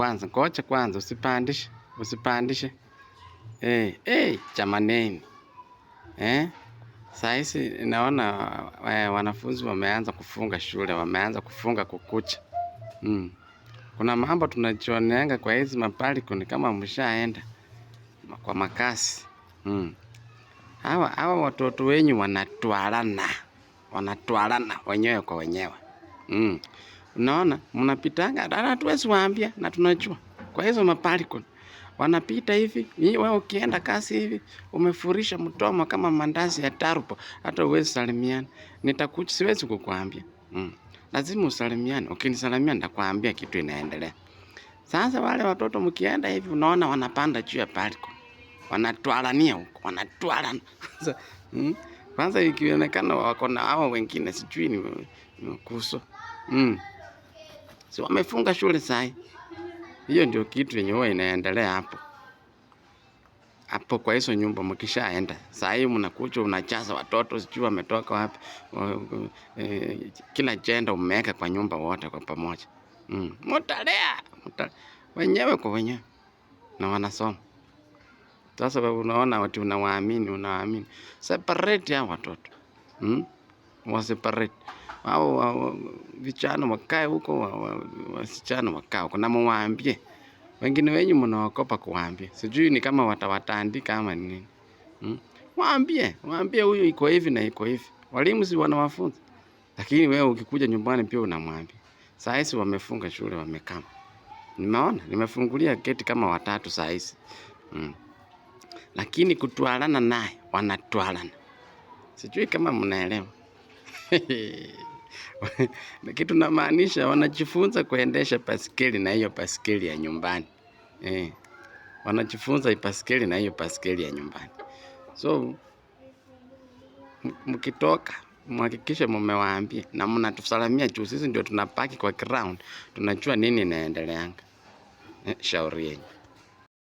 Kwanza ngoja kwanza, usipandishe, usipandishe. Hey, hey, chamaneni eh? Saa hizi naona wanafunzi wameanza kufunga shule, wameanza kufunga kukucha. Kuna mambo tunajioneanga kwa hizi mabalikoni kama mshaenda kwa makasi. Hawa watoto wenyu wanatwalana, wanatwalana wenyewe kwa wenyewe. Unaona, mnapitanga, hatuwezi waambia na tunajua. Kwa hizo mabalikoni wanapita hivi, wewe ukienda kasi hivi umefurisha mdomo kama mandazi ya tarupo, hata huwezi salimiana. Nitakuja, siwezi kukuambia. Lazima usalimiane. Ukinisalimia nitakwambia kitu inaendelea. Sasa wale watoto mkienda hivi, unaona wanapanda juu ya balcony, wanatwalania huko, wanatwalana. Kwanza ikionekana wako na hao wengine, sijui ni kuso. Si wamefunga shule sai. Hiyo ndio kitu yenye huwa inaendelea hapo hapo kwa hizo nyumba. Mkishaenda saa hii mnakuja unajaza watoto, sijui wametoka wapi, kila jenda umeweka kwa nyumba wote kwa pamoja. Mutalea wenyewe kwa wenyewe na wanasoma. Sasa wewe unaona watu unawaamini, unawaamini. Separate hao watoto. Wa separate. Hao vijana wakae huko, wasichana wakae huko, na muwaambie. Wengine wenyu mnaogopa kuwaambia. Sijui ni kama watawatandika ama ni nini. Waambie, waambie huyu iko hivi na iko hivi. Walimu si wanawafunza. Lakini wewe ukikuja nyumbani pia unamwambia. Saa hizi wamefunga shule, wamekaa. Nimeona, nimefungulia geti kama watatu saa hizi. Lakini kutwalana naye, wanatwalana. Sijui kama mnaelewa. Kitu namaanisha wanajifunza kuendesha basikeli na hiyo basikeli ya nyumbani. Wanajifunza basikeli na hiyo basikeli ya nyumbani. So mkitoka mhakikishe mumewaambia na mnatusalamia juu sisi ndio tunapaki kwa ground, tunajua nini inaendeleanga. Shauri yenu.